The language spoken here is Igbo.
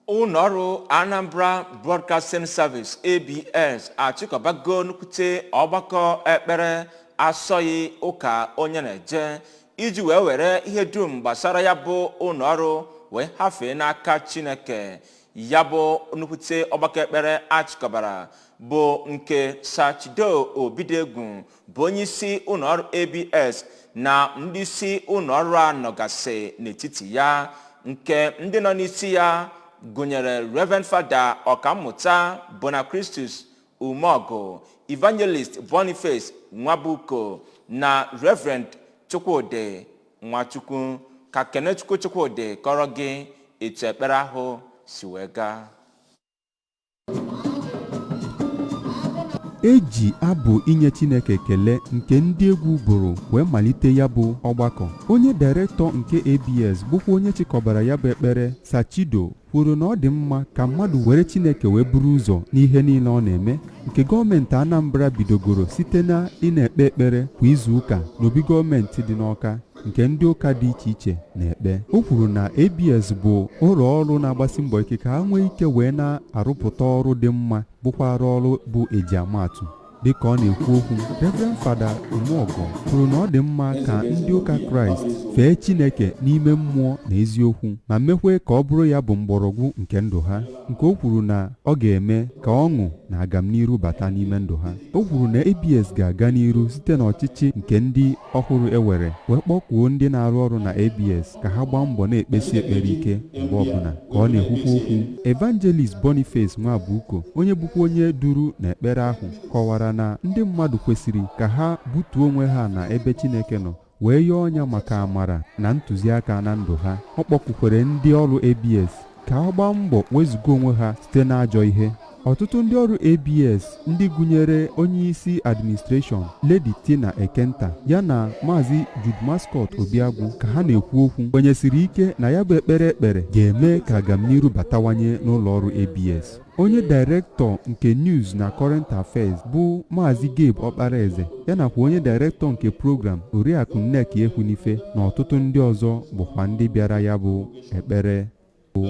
Ụlọọrụ Anambra Broadcasting Service, ABS, achịkọbago nnukwute ọgbakọ ekpere asọghị ụka onye na-eje iji wee were ihe dum gbasara ya bụ ụlọọrụ wee hafee n'aka Chineke. Ya bụ nnukwute ọgbakọ ekpere achịkọbara bụ nke Sir Chido Obidegwu, bụ onye isi ụlọọrụ ABS, na ndị isi ụlọọrụ a nọgasị n'etiti ya, nke ndị nọ n'isi ya gụnyere Reverend Fada Ọkammụta Bonachristus Umeọgụ, Evangelist Boniface Nwabuko na Reverend Chukwudi Nwachukwu. Ka Kenechukwu Chukwudi kọrọ gị etu ekpere ahụ si wee gaa. E ji abụ inye Chineke ekele nke ndị egwu bụrụ wee malite ya bụ ọgbakọ. Onye dairektọ nke ABS, bụkwa onye chịkọbara ya bụ ekpere, Sir Chido, kwuru na ọ dị mma ka mmadụ were Chineke wee buru ụzọ n'ihe niile ọ na-eme, nke gọọmenti Anambra bidogoro site na ị na-ekpe ekpere kwa izu ụka n'obi gọọmenti dị n'Awka, nke ndị ụka dị iche iche na-ekpe. O kwuru na ABS bụ ụlọ ọrụ na-agbasi mbọ ike ka ha nwee ike wee na-arụpụta ọrụ dị mma, bụkwara ọrụ bụ ejiamaatụ. Dịka ọ na-ekwu okwu, Reverend Fada Umeọgụ kwuru na ọ dị mma ka ndị ụka Kraịst fee Chineke n'ime mmụọ na eziokwu, ma mekwe ka ọ bụrụ ya bụ mgbọrọgwụ nke ndụ ha, nke o kwuru na ọ ga-eme ka ọṅụ na agamniru bata n'ime ndụ ha. O kwuru na ABS ga-aga n'iru site n'ọchịchị nke ndị ọhụrụ ewere, wee kpọkuo ndị na-arụ ọrụ na ABS ka ha gbaa mbọ na-ekpesi ekpere ike mgbe ọbụla. Ka ọ na-ekwukwa okwu, Evangelist Boniface Nwabuko, onye bụkwa onye duru n'ekpere ahụ, kọwara na ndị mmadụ kwesịrị ka ha butuo onwe ha na ebe Chineke nọ wee yọọ ọnya maka amara na ntụziaka na ndụ ha. Ọ kpọkukwere ndị ọrụ ABS ka ha gbaa mbọ wezuga onwe ha site n'ajọ ihe. Ọtụtụ ndị ọrụ ABS, ndị gụnyere onye isi administration, Lady Tina Ekenta, ya na Maazị Jude Mascot Obiagwu, ka ha na-ekwu okwu, kwenyesiri ike na ya bụ ekpere ekpere ga-eme ka agamniru batawanye n'ụlọ ọrụ ABS. Onye dairektọ nke News na Current Affairs, bụ Maazị Gabe Ọkparaeze, ya nakwa onye dairektọ nke program, Oriakụ Nneka Ekwunife, na ọtụtụ ndị ọzọ bụkwa ndị bịara ya bụ ekpere. Bụ